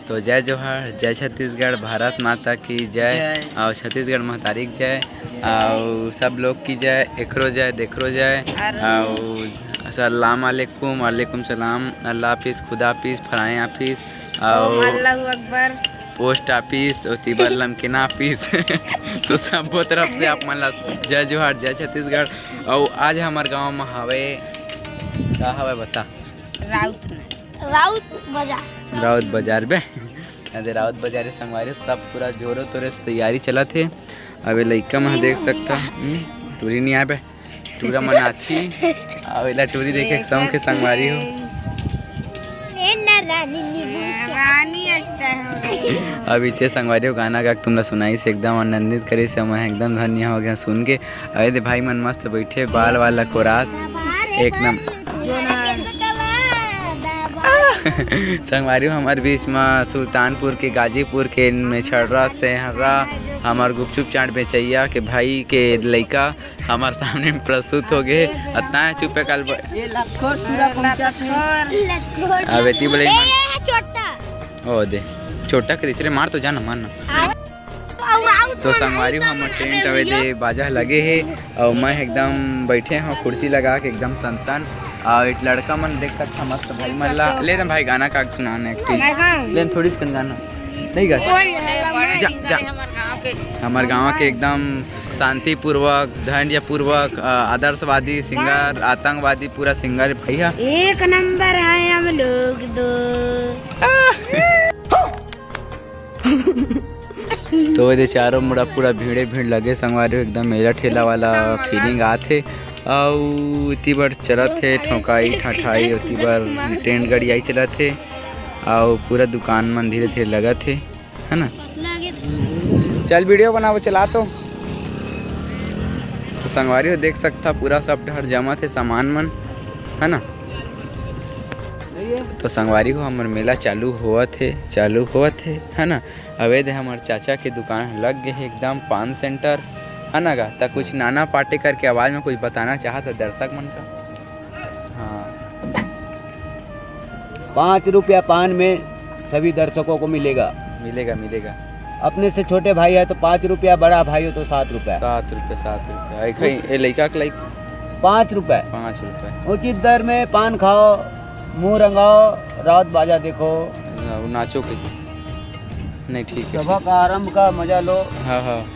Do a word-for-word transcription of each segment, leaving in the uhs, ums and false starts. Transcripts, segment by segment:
तो जय जोहार, जय छत्तीसगढ़, भारत माता की जय। जय। और छत्तीसगढ़ महतारी की जय। जय। और सब लोग की जय, एकरो जय, देखरो जय। अरे। और अस्सलाम वालेकुम, वालेकुम सलाम, अल्लाह हाफिज़, खुदा हाफिज़, फलाए हाफिज़, और अल्लाहू अकबर। पोस्ट ऑफिस, ओती बर लमकेना ऑफिस। तो सबो तरफ से आप मन ला जय जोहार, जय छत्तीसगढ़। और आज हमर गांव में हवे, का हवे बता? राउत में। राउत बाजार। राउत बाजार बे। अरे राउत बाजार है संगवारी, सब पूरा जोरों तोरे से तैयारी चलत हे। अबे लइका मन देख सकता, हम्म, टूरी नहीं आबे, टूरा मन आछी। अब एला टूरी देखे एक सौंखे संगवारी हो। ए ना रानी नींबू रानी अइसना हो। अब इचे संगवारी हो गाना गा के तुमला सुनाई से एकदम आनंदित करे से मैं एकदम धन्य हो गया सुन के। अरे दे भाई मन मस्त बैठे, बाल वाल कोरात, एक नंबर। संगवारी हो, हमर बीच में सुल्तानपुर के, गाजीपुर के, मेछड़रा, सेहरा, हमर गुपचुप चाट बेचैया के भाई के लइका हमर सामने में प्रस्तुत हो गए। अतना है चुपे काल ब- ये लतखोर पूरा पहुंचा थे। अब एती बोले ए, छोटा। ओ दे, छोटा के रे, मार तो जाना, मार ना। तो संगवारी हो, हमर टेंट अवे दे बाजा लगे हे, और मैं एकदम बैठे हूँ कुर्सी लगा के एकदम तन तन। और एक लड़का मन देख सकता मस्त भाई मन ला। ले ना भाई, गाना का सुना ना एक ठो। मैं गाऊं? ले ना, थोड़ी सी गाना। नहीं गा। बोल, जा, जा। हमर गांव के एकदम शांतिपूर्वक, धैर्यपूर्वक, अ, आदर्शवादी सिंगर, आतंकवादी पूरा सिंगर भैया। एक नंबर है हम लोग दो। तो एदे चारों मुड़ा पूरा भीड़े भीड़ लगे संगवारी हो, एकदम मेला ठेला वाला फीलिंग आत हे। अउ इति बर चलत हे ठोंकाई ठठाई, उति बर टेंट गड़ियाई चलत हे, अउ पूरा दुकान मन धीरे धीरे लगत हे, है ना? चल वीडियो बनाबो, चला तो। तो संगवारी हो देख सकथा पूरा सब डहर जमत हे सामान मन, है ना? तो संगवारी हो हमर मेला चालू होवत हे, चालू होवत हे, है ना? अबे दे हमर चाचा के दुकान लग गे हे एकदम पान सेंटर, है ना गा? त कुछ नाना पाटे करके आवाज में कुछ बताना चाहत हे दर्शक मन का। हाँ। पाँच रुपया पान में सभी दर्शकों को मिलेगा। मिलेगा, मिलेगा। अपने से छोटे भाई है तो पाँच रुपया, बड़ा भाई हो तो सात रुपया। सात रुपया, सात रुपया। ए, खई, ए लइका के लाइक? पाँच रुपया। पाँच रुपया। उचित दर में पान खाओ, मुंह रंगाओ, राउत बाजा देखो। ना, वो नाचो के। नहीं, ठीक है, सभा ठीक। का आरंभ का मजा लो। हाँ, हाँ।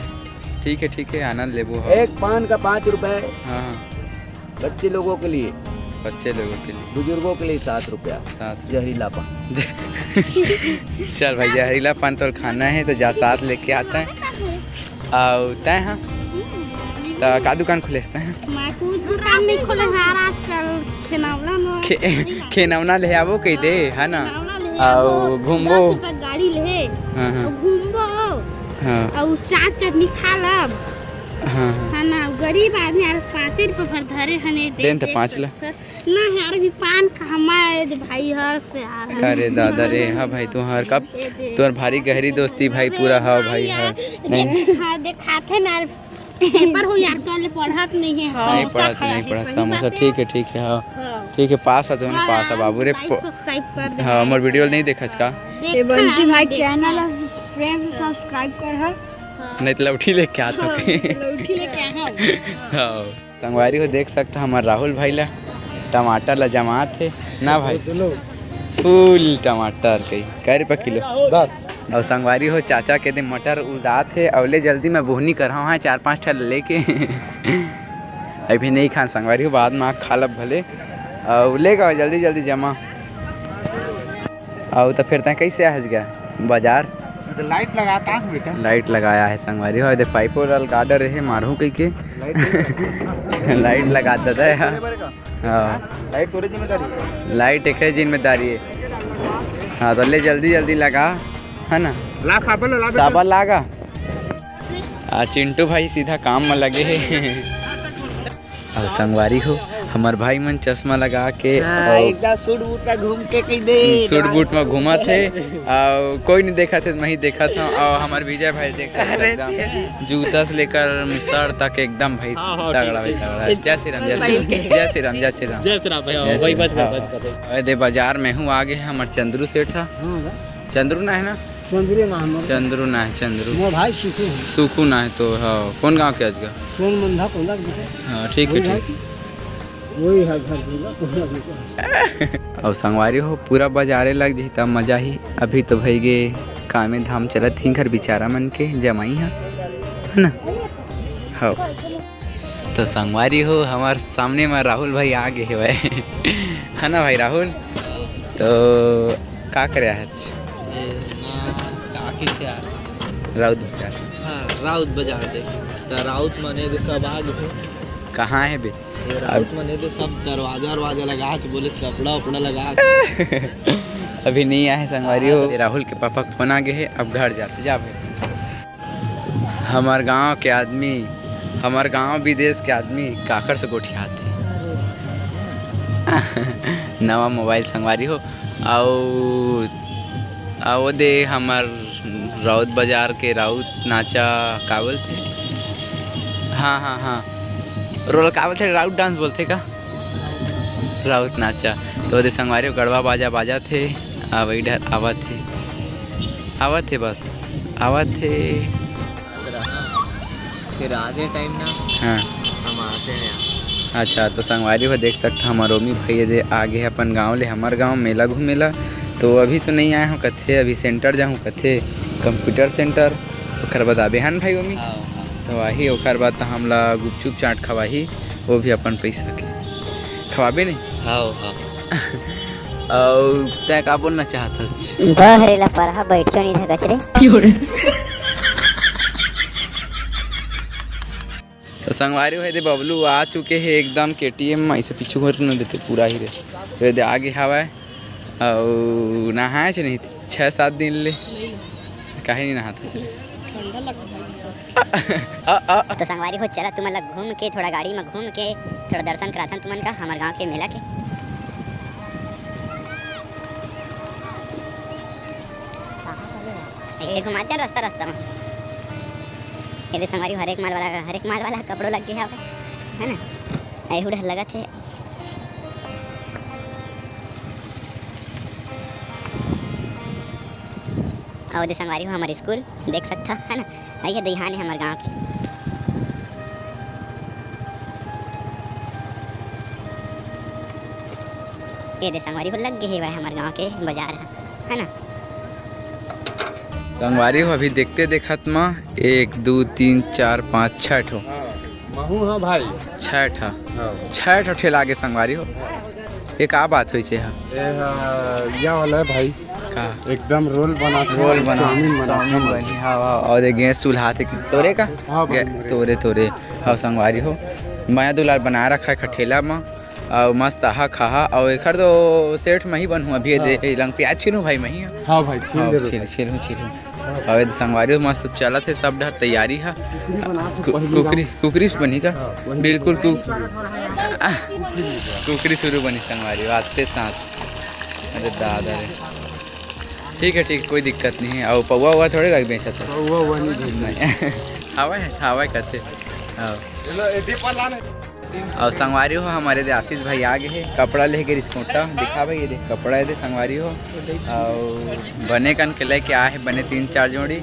ठीक है, ठीक है, आनंद लेबो, हाँ। एक पान का पाँच रुपया। हाँ, हाँ। बच्चे लोगों के लिए। बच्चे लोगों के लिए। बुजुर्गों के लिए सात रुपया। सात रुपया। जहरीला पान। चल भाई, जहरीला पान तो खाना है, तो जा साथ लेके आता है। अउ तैं हा? त का दुकान खोले हस तैं हा? मैं कुछ दुकान नहीं खोले हंव, आजकल खेनौना नो खे-, खेनौना ले आबो कहि दे, है ना? खेनौना ले अउ आबो, घूमबो। दस रुपया गाड़ी ले, हाँ, हाँ। अउ घूमबो, हाँ। अउ चाट चटनी खा लब, हाँ, हाँ। है ना? गरीब आदमी यार, पाँचे रुपया भर धरे हन, ए दे, दे न त दे पाँच ला। सकथस। ना यार, अभी पान का हमारे दे भाई हर से यार। अरे दादा रे, हाँ भाई, तुहार कब, दे दे। तुहार भारी गहरी दोस्ती भाई, अरे पूरा हाँ हाँ भाई, यार, हाँ। नहीं। हाँ, देखाथे ना, पेपर हो यार, कल पढ़त नहीं है, नहीं समोसा पढ़त, खाया नहीं है, पढ़त, सही समोसा, बात है। ठीक है, ठीक है, हाँ। हाँ। ठीक है, पास है, तुमने हाँ पास है, यार, बाबू रे, like, प-, subscribe कर दे हाँ, भाई। हमर वीडियो नहीं देखस का? देख ये बंटी यार, भाई देख चैनल यार। है, प्रेम से subscribe कर, हाँ। नहीं तो लौठी लेके आता हूँ। हाँ, लौठी लेके आया हूँ। हाँ। संगवारी हो देख सकता हमर राहुल भाई ला टमाटर ला जमात हे ना भाई, फुल टमाटर कई कै रुपया किलो? दस। अउ संगवारी हो चाचा के दे मटर उदात हे, अउ ले जल्दी में बोहनी करहा है चार पाँच ठा लेके। अभी नहीं खान संगवारी हो, बाद में खा लब भले। अउ लेगा जल्दी जल्दी जमा। अउ त फेर तैं कइसे आहस गा बाजार? तो लाइट लगाता हूँ बेटा। लाइट लगाया है संगवारी हो, दे पाइप वाला गार्डर है, मारहूँ कहि के। लाइट लाइट लगा देता है। हाँ। लाइट तोरे जिम्मेदारी है। लाइट एक है जिम्मेदारी है। हाँ, तो ले जल्दी जल्दी लगा, है ना? ला साबल ला बेटा। साबल लागा। आ चिंटू भाई सीधा काम में लगे है। अउ संगवारी हो, हमर भाई मन चश्मा लगा के हाँ, अउ एकदम सूट बूट का घूम के कहि दे। सूट बूट में घूमत हे, अउ कोई नहीं देखत हे, मैं ही देखत हूँ। अउ हमर विजय भाई देख सकते अरे एकदम तेरी। जूता से लेकर सर तक एकदम भाई हाँ, हाँ, तगड़ा भाई, ठीक, ठीक। तगड़ा। जय श्री राम, जय श्री राम, भाई। जय श्री राम, जय श्री राम। जय श्री राम भाई, हाँ, जय वही श्री बात, राम। वही बात कर रहे हैं। अरे दे बाजार में हूँ, आगे है हमर चंद्रू सेठ हा। हाँ, हाँ। चंद्रू ना है ना? चंद्रू ना है मोर। चंद्रू ना है, चंद्रू। मोर भाई सुखू है। सुखू ना है तो, हाँ, कौन गाँव के आज का? सोन मंधा कोंदा के बेटा। हाँ, ठीक है, वही ठीक। है। वही है घर पूरा, पूरा बेटा। अउ संगवारी हो, पूरा बजारे लग जही, तब मजा ही। अभी तो भई गे कामे धाम चलत ही घर बिचारा मन के, जमाई ह, है ना? हव। तो संगवारी हो, हमार सामने में राहुल भाई आ गए हवय। है ना भाई राहुल? तो का करे आज? ए, ना, का किथे आ? राउत बाजार। हाँ, राउत बाजार दे। त राउत मने दे सब आ गए। कहाँ है बे? ये राउत अब मने दे सब दरवाजा वरवाजा लगा, तो बोले कपड़ा उपड़ा लगा। अभी नहीं आए संगवारी हो। राहुल के पापा के फोन आ गए है, अब घर जाते। जा भाई। हमर गांव के आदमी, हमर गांव विदेश के आदमी काखर से गोठियाथे। नवा मोबाइल संगवारी हो, अउ, अउ दे हमर राउत बाजार के राउत नाचा का बोलथे? हाँ, हाँ, हाँ, रोल का बोलथे? राउत डांस बोलथे का? राउत नाचा। तो ओदे संगवारी हो गड़वा बाजा बाजत हे, अउ इधर आवत हे, आवत हे, बस आवत हे। फिर आगे टाइम ना हाँ। हम आते हैं। अच्छा, तो संगवारी हो देख सकता, हमर ओमी भाई एदे आगे अपन गांव ले, हमर गांव मेला घूमेला। तो अभी तो नहीं आए हो कथे, अभी सेंटर जाहूँ कथे, कंप्यूटर सेंटर, ओकर बाद आबे हन भाई ओमी। हाँ, हाँ। तो आही, ओकर बाद तो हमला गुपचुप चाट खवाही। वो भी अपन पैसा के। खवाबे नहीं? हाँ, हाँ। अउ तैं का बोलना चाहत हस? बहरे ला परहा बैठियो नहीं था कचरे। तो संगवारी हो, एदे बबलू आ चुके हे एकदम केटीएम में, ऐसे पीछू घर न देते पूरा ही रे। तो एदे आगे हवाए, अउ नहाए से नहीं, छः सात दिन ले। काहे नहीं नहात हस रे? ठंडा लगता है। आ, आ। तो संगवारी हो, चला तुमन ला घूम के, थोड़ा गाड़ी में घूम के, थोड़ा दर्शन कराथन तुमन का हमर गांव के मेला के। ऐसे घुमाते हैं रास्ता, रास्ता में। ये ले संगवारी हो, हर एक माल वाला, हर एक माल वाला कपड़ो लग गया है ना, ऐहू डर लगत है। अउ दे संगवारी हो हमर स्कूल देख सकथा, है ना? अइहे दइहान हे हमर गांव के। ये दे संगवारी हो लग गे हे भाई हमर गांव के बाजार ह, है ना? संगवारी हो अभी देखते देखत म एक, दू, तीन, चार, पाँच, छह ठो। हाँ, महू हाँ भाई। छह ठा। हाँ। छह ठो ठेला आगे संगवारी हो। ये का बात होइसे ह? ये ह, या वाला है भाई। का? एकदम रोल बना के रोल बना, चाउमीन बना के चाउमीन बना। बनी, हाँ, हाँ। और ये गैस चूल्हा थे कि तोरे का? हाँ, भाई, गै-, मोरे। तोरे, तोरे। हाँ, संगवारी हो। मया दुलार बना रखा है खठेला म। और मस्त आहा खाहा। और एखर तो सेठ मही बनहूँ अभी, हाँ। दे, लंग प्याज छीलूँ भाई मही। हाँ भाई, छील हाँ, दे छील, भाई। छीलूँ, छीलूँ। अउ ये संगवारी हो मस्त चलत हे सब डहर तैयारी ह। कुकरी बना के कु-, पहली कुकरी, राउंड। कुकरी से बनी का? हाँ, वही। बिल्कुल कुक-, कुकरी शुरू बनी संगवारी हो, आते साथ। अरे दादा रे। ठीक है, ठीक, कोई दिक्कत नहीं है। अउ पौवा उवा थोड़े रख बेचत हो। पौवा उवा नहीं बेचत। नहीं। हवा है, हवा है कहते। हाँ। चलो, एटी पर लाने। अउ संगवारी हो, हमर एदे आशीष भाई आ गे हे, कपड़ा लेके रिस्कोटा दिखा भाई, ये दे कपड़ा एदे संगवारी हो। अउ बने कन के लेके आए हे, बने तीन चार जोड़ी।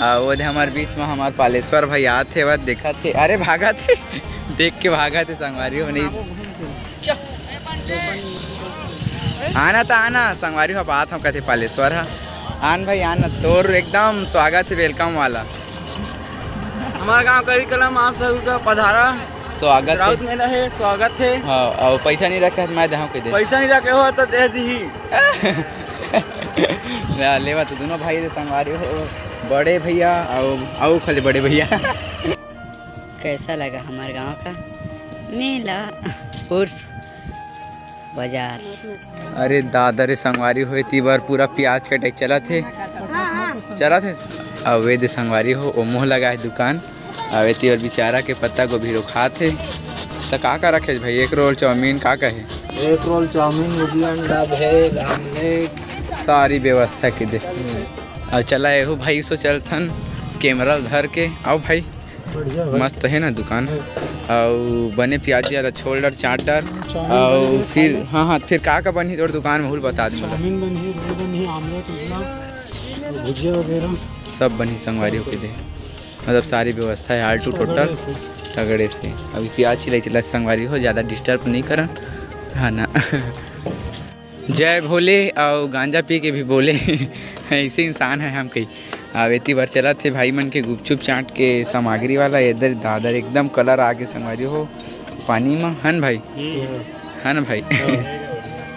अउ ओदे हमर बीच में हमर पालेश्वर भाई आत हे, वह देखत हे, अरे भागत हे, देख के भागत हे संगवारी हो, नहीं। आना त आना, संगवारी हो, बात हम कथे पालेश्वर ह। आन भाई, आन, तोर एकदम स्वागत है, welcome वाला। हमारा गांव करी कलम, आप सभी का पधारा। स्वागत है। राउत मेला है, स्वागत है। हाँ, और पैसा नहीं रखे, मैं देहूँ के दे। पैसा नहीं रखे हो तो दे दी। ले, लेवा तो दोनों भाई रे संगवारी हो, बड़े भैया, और, और खाली बड़े भैया। कैसा लगा हमारे गांव का मेला उर्फ बाजार? अरे दादा रे संगवारी हो, एती बर पूरा प्याज कटाई चलत हे। हाँ, हाँ। चलत हे। अउ ए दे संगवारी हो, ओ मोह लगा हे दुकान। अउ एती बर बेचारा के पत्ता गोभी रोखात हे। त का का रखे भाई? एग रोल, चाउमीन, का का हे? एग रोल, चाउमीन, भुजिया, अंडा, भेल, आमलेट। सारी व्यवस्था के दे। अउ चला एहू भाई सो चलथन, कैमरा धर के। आओ भाई। बढ़िया भाई। मस्त हे ना दुकान? अउ बने प्याजी वाला छोल डर, चाट डर। चाउमीन अउ बनही फिर, खाना। हाँ, हाँ, फिर का का बनही तोर दुकान में, हुल बता दे मोला। चाउमीन बनही, रोल बनही, आमलेट, इडला, भुजिया वगैरह। सब बनही संगवारी हो के दे, मतलब सारी व्यवस्था है, all to total। तगड़े से। तगड़े से। अभी प्याज छिलाई चला संगवारी हो, ज़्यादा disturb नहीं करन, है ना? जय भोले अउ गांजा पी के भी बोले। ऐसे इंसान है हम कई। अब एती बर चलत हे भाई मन के गुपचुप चाट के सामग्री वाला। एदर दादर एकदम colour आगे संगवारी हो पानी म, हन भाई? हम्म। हन भाई?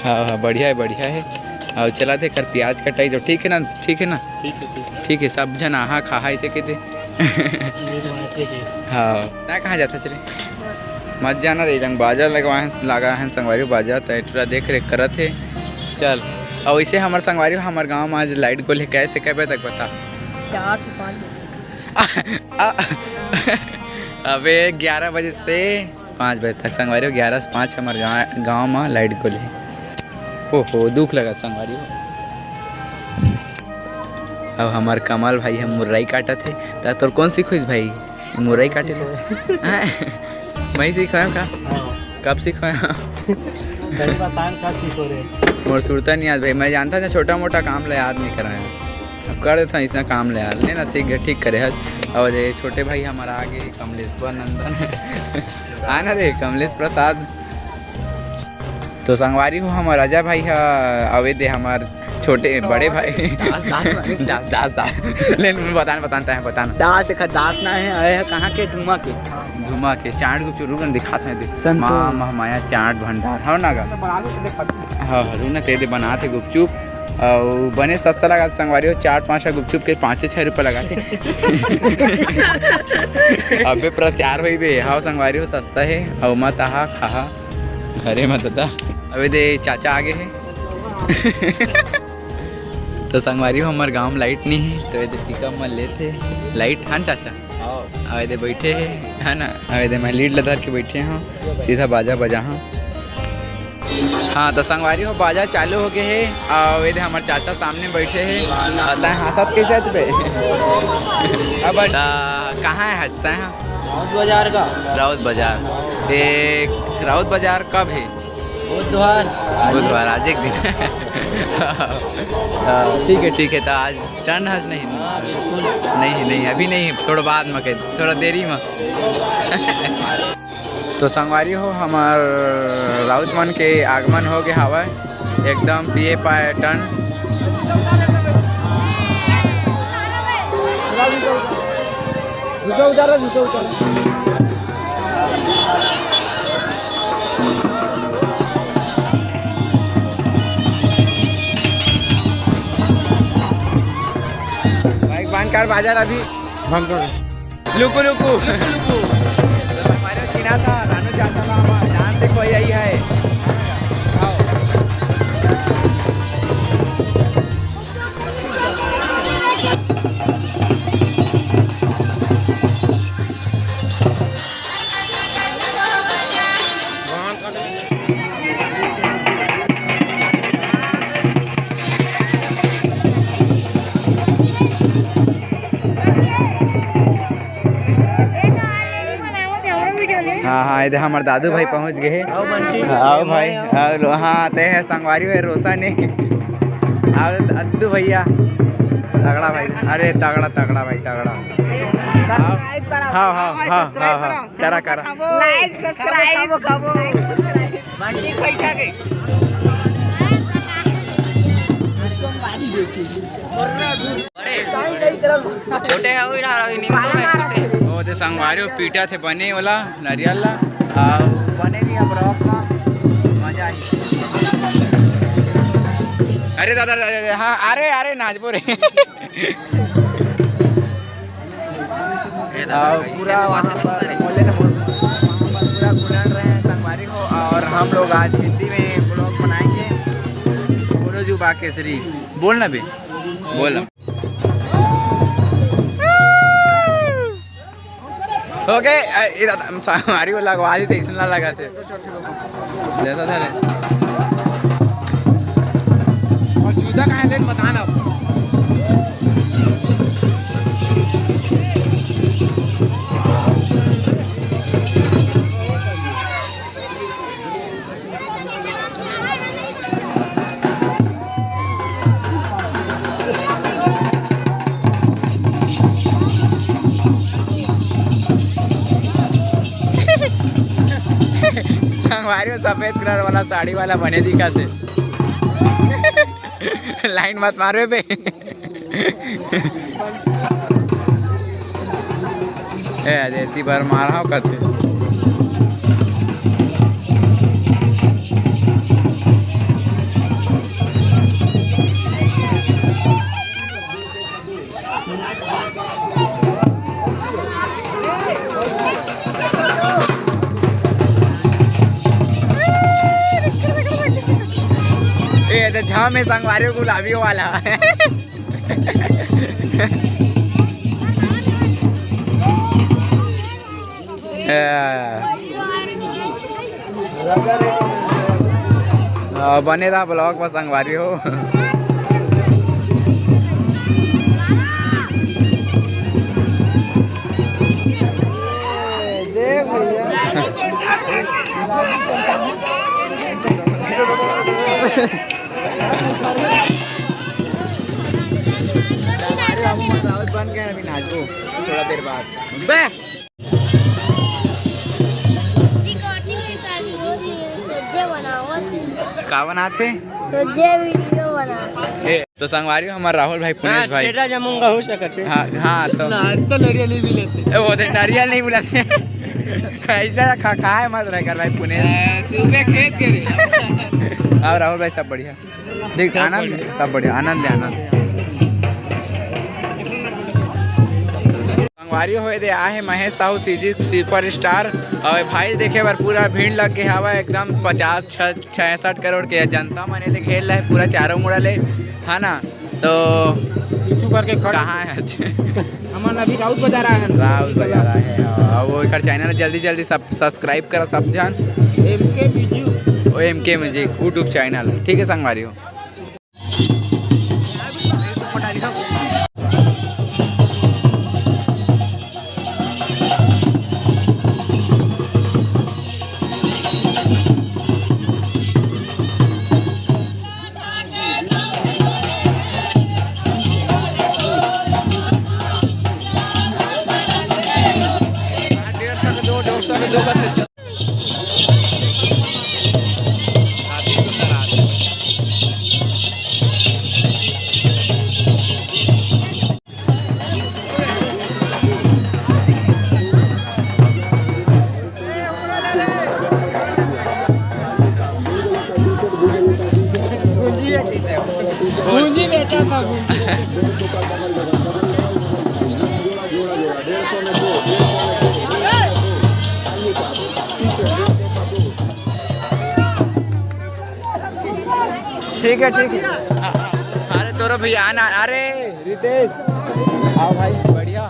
हाँ, हाँ, बढ़िया है, बढ़िया है। अउ चलत हे कर प्याज कटाई तो ठीक है ना? ठीक है ना? ठीक है, ठीक है। ठीक है, सब झन आहा खाहा ऐसे के दे। ये तो बात ठीक है। हाँ, तैं कहाँ जाता चले? मत जाना रे, रंग बाजा लगवा है, लगा है संगवारी बाजा, तैं टूरा देख रेख करत हे। चल, अउ इसे हमर संगवारी, हमर गांव में आज light गोल है, कैसे कबे तक बता? चार से पाँच बजे। आ, अबे ग्यारह बजे से पाँच बजे तक संगवारी हो, ग्यारह से पाँच हमर गांव, गांव में light गोल है। ओहो, दुख लगा संगवारी हो। अब हमर कमल भाई हम मुरई काटत हे, त तोर कौन सिखोइस भाई? मुरई काटे ला। हैं? मैं सिखोया का? हाँ। कब सिखोया? सही बतान का सीखो रे। मोर सुरता नहीं याद भाई, मैं जानता था छोटा मोटा काम ला याद नहीं कराया। अब कर देता हूँ इसना काम ला याद, लेना सीख गए, ठीक करे हस। और ये छोटे भाई हमारा आगे कमलेश्वर नंदन। आना रे कमलेश प्रसाद। तो संगवारी हो, हमर राजा भाई ह, अवे दे हमर छोटे, बड़े भाई। दास, दास, दास, दास, दास। ले, बतान, बतान, तैं बतान। दास, एखर दास ना है, अरे ह कहाँ के? धुमा के। धुमा के, चाट गुपचुप, रुक न दिखात है दे। संतोष। माँ महामाया चाट भंडार, हव ना गा? हाँ, हाँ, रुक न, ते दे बनात हे गुपचुप। अउ बने सस्ता लगा संगवारी हो, चाट पाँच गुपचुप के पाँचे छः रुपये लगा थे। अबे प्रचार होई बे, हव संगवारी हो, सस्ता है, अउ मत आहा, खाहा। अरे मत दादा, अबे दे चाचा आगे है। तो संगवारी हो, हमर गांव में light नहीं है, तो ये दे pickup में लेते light, हाँ चाचा? हाँ। अबे दे बैठे है, है ना? अबे दे मैं lead ला धर के बैठे हूँ, सीधा बाजा बजा हूँ। हाँ, तो संगवारी हो, बाजा चालू हो गए है, अउ ये दे हमर चाचा सामने बैठे है। अउ तैं हंसत कैसे हच बे? अब त कहाँ है हच तैं? राउत बाजार का। राउत बाजार। ते राउत बाजार कब है? बुधवार। बुधवार, आज एक दिन। हाँ, ठीक है, ठीक है, तो आज टन हस नहीं? हाँ, बिल्कुल। नहीं, नहीं, अभी नहीं, थोड़ा बाद में कह, थोड़ा देरी में। तो संगवारी हो, हमर राउत मन के आगमन हो गए हवय, एकदम पिए पाए टन। जूता उतारो, जूता उतारो। भाई, बांध कर बाजार अभी। लुकु लुकु। हमारे चिन्हा था, रानू चाचा का हमारा डांस देखो, यही है। आओ। हाँ, हाँ, ये दे हमर दादू भाई पहुँच गए हे। आओ भाई, आओ लो। हाँ, ते है संगवारी भाई रोसा ने। आओ अद्दू भैया, तगड़ा भाई, अरे तगड़ा, तगड़ा भाई, तगड़ा। आओ। हाँ, हाँ, हाँ, हाँ, हाँ। करा, करा। Like, subscribe। बंटी पैसा के। छोटे है, वही रहा, वही नींबू में छोटे। वो तो संगवारी हो, पीटा थे बने वाला नारियल ला। आ, बने भी अब रॉक का मजा आई। अरे दादा, दादा, दादा, हाँ, अरे, अरे, नाचबो रे। और पूरा वहाँ पर बोले ना, बोल, वहाँ पर पूरा कुलर रहे हैं संगवारी हो। और हम लोग आज हिंदी में vlog बनाएंगे। बोलो जूबा केसरी, बोल ना बे, बोल। ओके, ए, ए, दादा, हम संगवारी हो, लगवा दी थे, इसने लगा थे। जैसा था रे। और जूता कहाँ है, लेके बताना अब। अरे, वो सफेद कलर वाला साड़ी वाला बने दिखत हे। लाइन मत मारबे बे। ए, अरे, एती बर मारा हो कथे। ए, तो झाम हे संगवारी हो गुलाबी वाला। ए, आ, बने रहा ब्लॉग में संगवारी हो। देख भैया। अरे, हम राउत बन गए, अभी नाचबो थोड़ा देर बाद। बे। रिकॉर्डिंग, रिकॉर्डिंग हो रही है, सोझे बनावत है। का बनात हे? सोझे वीडियो बनावत। ए, तो संगवारी हो हमर राहुल भाई, पुनेश हाँ, भाई। टेढ़ा जमूंगा हो सकत हे। हाँ, हाँ, तो ना, आज तो नरिया नहीं मिले थे। ए, वो दे नरिया नहीं मिला थे। कैसा खा, खाए मत रह कर भाई पुनेश। हाँ, सुबह खेत के रे। और राहुल भाई सब बढ़िया? देख, सब आनंद, बढ़िया। सब बढ़िया, आनंद है, आनंद। संगवारी हो, ए दे आहे Mahesh Sahu CG super star. और भाई देखे बर पूरा भीड़ लग के हवा एकदम पचास, छ-, छियासठ करोड़ के जनता मन ए दे घेर ले पूरा चारों मुड़ा ले, है ना? तो issue करके खड़ा। कहाँ है आज? हमन अभी राउत बाजार आए हैं। राउत बाजार आए हैं, हाँ। और वो एकर चैनल जल्दी जल्दी सब सब्सक्राइब करा सब झन। एम के म्यूजिक। ओ एम के म्यूजिक YouTube चैनल, ठीक है संगवारी हो। भूंजी बेचा था, भूंजी। ठीक है, ठीक है। अरे तोरो भैया आना, अरे रितेश, आओ भाई, बढ़िया।